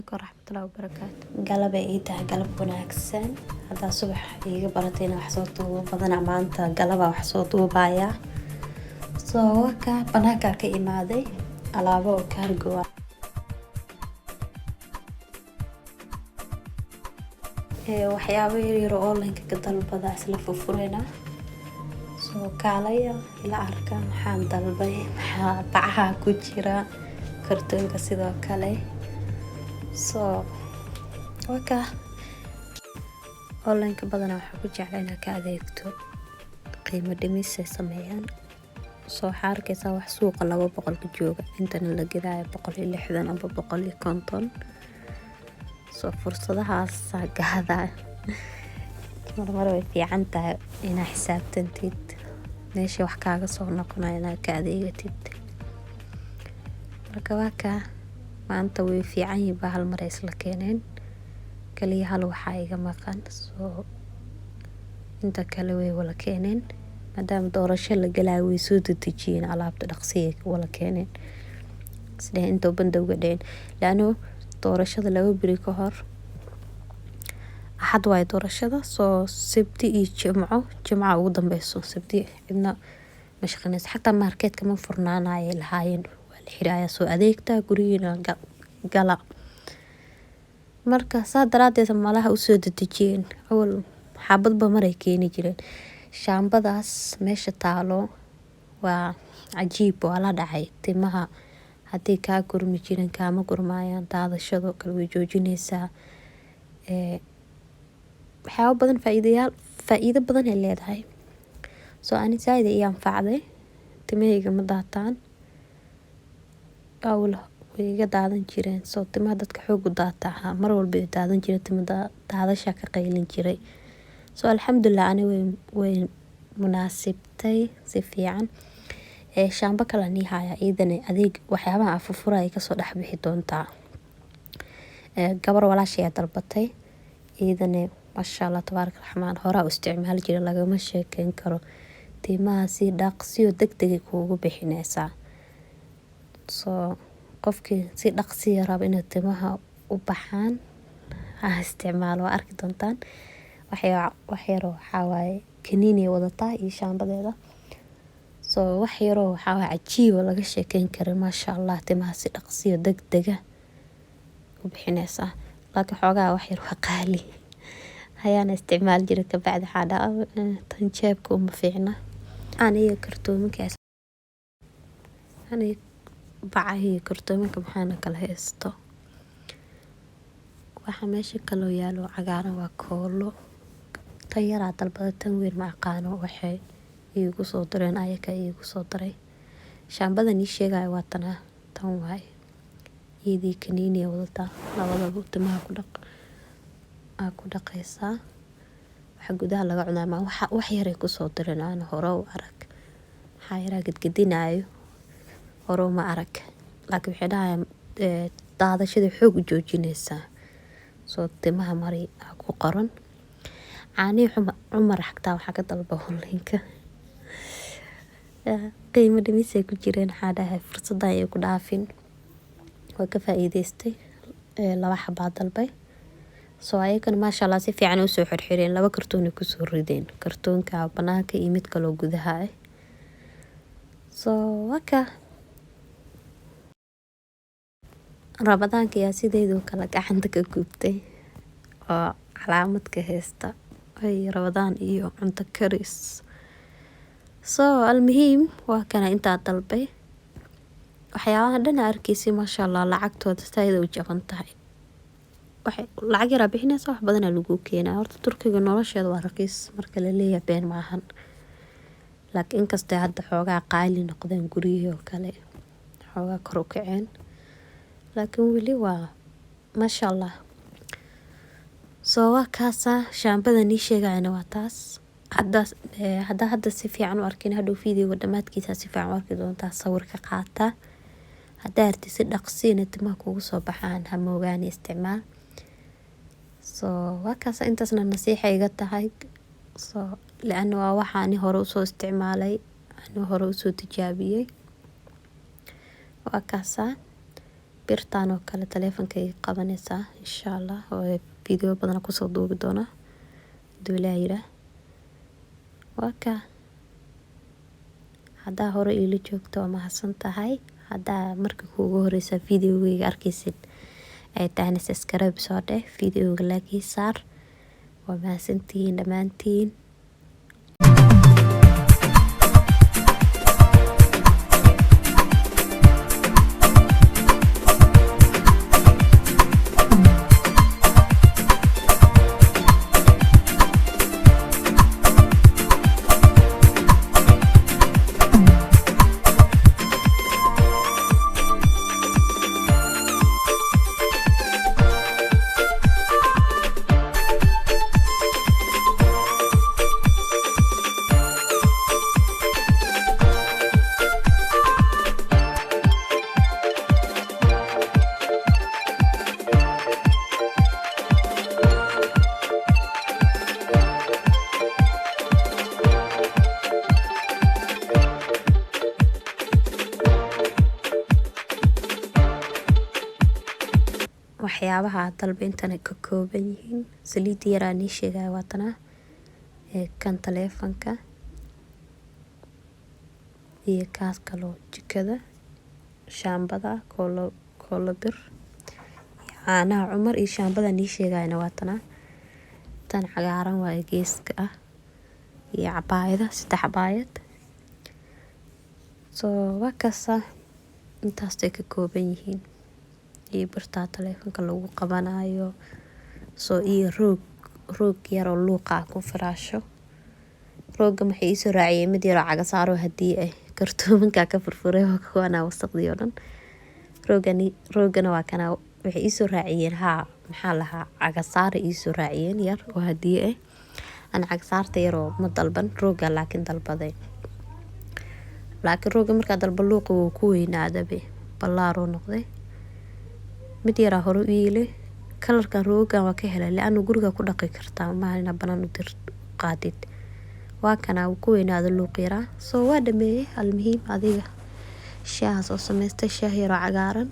Calaykum waraxmatullahi wabarakaatu. Galabay ii tahay, galab wanaagsan. Haddaa subax iiga baratay inaan wax soo duubo badanaa, maanta galabaa wax soo duubayaa. Soo waka banaankaa ka imaaday, alaabo oo cargo ah ee waxyaabo yaryar oo online ka dalbada isla furfureyna. Soo kaalaya ila arka maxaan dalbay, maxaa bacaha ku jira, kartoonka sidoo kale. Soo waka online-ka badanaa waxaa ku jecla inaad ka adeegto, qiimo dhimis ay sameeyaan. Soo waxaa arkaysaa wax suuqa 200 ka jooga, intana la gadaayo 160 amba 150. Soo fursadahaasa gaada. Marmar way fiican tahay inaa xisaabtantid meesha wax kaaga soo noqonayo inaad ka adeegatid. Marka waa kaa, maanta way fiican yihiin, baa hal mar ay isla keeneen. Kaliya hal waxaa iga maqan, soo inta kale way wala keeneen. Maadaama doorasho la galaayo, way soo dedejiyeen alaabta, dhaqsiyay wala keeneen, isdheheen inta bandowga dhicin, laano doorashada 2 beri ka hor, Axad waayo doorashada. Soo Sabti iyo Jimco, Jimca ugu dambeyso, Sabti cidna ma shaqeynayso, xataa marketka ma furnaanaya lahaayeen, waa la xiraaya. Soo adeegta gurigiina gala. Marka saa daraadeed malaha usoo dedejiyeen. Awal xaabadba maray keeni jireen. Shaambadaas meesha taalo waa cajiib, waa la dhacay. Timaha haddii kaa gurmi jirin, kaama gurmaayaan. Daadashadoo kale way joojineysaa. Waxyaabo badan, faa'iidayaal, faa'iido badan ay leedahay. Soo ani zaaid ay ii anfacday, timahayga ma daataan. Awal way iga daadan jireen. Soo timaha dadka xoog u daata ahaa, mar walba ay daadan jireen, timo daadasha ka qaylin jiray. Soo alxamdulilah, ani way munaasibtay si fiican. Ee shaambo kale nii haya iyadana, adeeg waxyaabaha afufura ay kasoo dhex bixi doontaa. Ee gabar walaashay ayaa dalbatay iyadana. Maasha Allah, tabaaraka raxmaan, horaa u isticmaali jiray, lagama sheekeyn karo. Timaha si dhaqsiyo degdeg kuugu bixineysaa. Soo qofkii si dhaqsiya raba inay timaha u baxaan ha isticmaalo, waa arki doontaan. Wax yaroo waxaa waaye kaniini ay wadataa iyo shaambadeeda. Soo wax yaroo waxaa waaye cajiib oo laga sheekeyn karin. Maasha Allah, timaha si dhaqsiyo degdega u bixineysaa, laakiin xoogaa wax yar waa qaali. Hayaana isticmaali jiray, kabacdi waxaa dhaca tan jeebka uma fiicna. Aniga kartoominka, aniga bacaha iyo kartoominka maxaana kala haysto. Waxa meesha kaloo yaalo cagaaran waa koolo. Tan yaraa dalbada, tan weyn ma aqaano waxay iigu soo direen, ayaka iigu soo diray. Shaambadan ii sheegayo waa tanaa, tan waaye. Iyadii kaniini ay wadataa labadaba. Timaha ku dhaq, aa ku dhaqaysaa. Waxa gudaha laga cunaa ma waxa wax yaray kusoo direen aan hore u arag. Maxaa yaraa gedgedinaayo, hore uma arag, laakiin waxay dhahayaan daadashada xoog u joojineysaa. Soo timaha mari aa ku qoran. Caanihii Cumar xagtaa waxaa ka dalba online-ka, qiimo dhimis ay ku jireen. Waxaa dhahay fursadan ay ku dhaafin, waa ka faa'iideystay, laba xabaa dalbay. Soo ayagana maasha Allah si fiican usoo xirxireen, laba kartoon ay kusoo rideen, kartoonka banaanka iyo mid kaloo gudaha ah. Soo waka Ramadaanka ayaa sideedoo kale gacanta ka gubtay oo calaamad ka haysta ay Ramadaan iyo cunto karis. Soo almuhiim, waa kana intaa dalbay. Waxyaabaha dhan aa arkeysi, maasha Allah, lacagtooda saaid u jaban tahay. Waxay lacag yaraa bixinaysa, wax badanaa lagu keenaa. Horta Turkiga nolosheeda waa raqiis marka la leeyahay, been maahan, laakiin inkastoo hadda xoogaa qaali noqdeen, guryihii oo kale xoogaa kor u kaceen, laakiin weli waa maasha Allah. Soo waa kaasaa shaambada nii sheegayana, waa taas. Hadda hadda si fiican u arkin, hadhow videoga dhamaadkiisa si fiican u arki doontaa. Sawirka qaata haddaa arti, si dhaqsiina timaha kugu soo baxaan. Ha moogaani, isticmaal. Soo waa kaas, intaasna nasiixa iga tahay. Soo laana waa waxa ani hore usoo isticmaalay, ani hore usoo tijaabiyey, waa kaasaa. Birtaan oo kale taleefanka iga qabanaysaa, insha Allah, oo video badan kusoo duubi doonaa haduu Ilaah yiraah. Waa kaa. Haddaa hore iila joogto, waa mahadsan tahay. Haddaa marka kuugu horeysa videogeyga arkeysid ay tahayna, subscribe soo dheh, videoga like ii saar. Waa mahadsantihiin dhammaantiin. Waxyaabaha dalba intana ka kooban yihiin: saliidda yaraa nii sheegaya waatana, ee kan taleefanka iyo kaas kaloo jikada, shaambada koolo koolo, bir iyo caanaha Cumar, iyo shaambada nii sheegayana waatana, tan cagaaran waaye geeska ah, iyo cabaayada, saddex cabaayad. So waa kaasa, intaasay ka kooban yihiin, iyo birtaa taleefanka lagu qabanayo. So iyo roog, roog yaroo luuqa ku firaasho. Rooga waxay iisoo raaciyeen mid yaroo caga saaro hadii ah, kartoominka ka furfuray oo kuwanaa wasaqdii oo dhan. Roogani, roogana waa kana. Waxay iisoo raaciyeen, haa, maxaa lahaa, cagasaara iisoo raaciyeen yar oo hadiye ah. Ana cagasaarta yaroo ma dalban, rooga laakiin dalbaday. Laakiin rooga markaa dalba, luuqa wuu ku weynaadabe, ballaaruu noqday. Mid yaraa hore u yiilay. Kalarkan roogan waa ka helay, li'aanu guriga ku dhaqi kartaa, maaha inaa banaan u dir qaadid. Waa kanaa, wuu ku weynaada luuq yaraa. Soo waa dhameeyey. Almuhiim, adiga shaaha soo samaystay, shaah yaroo cagaaran.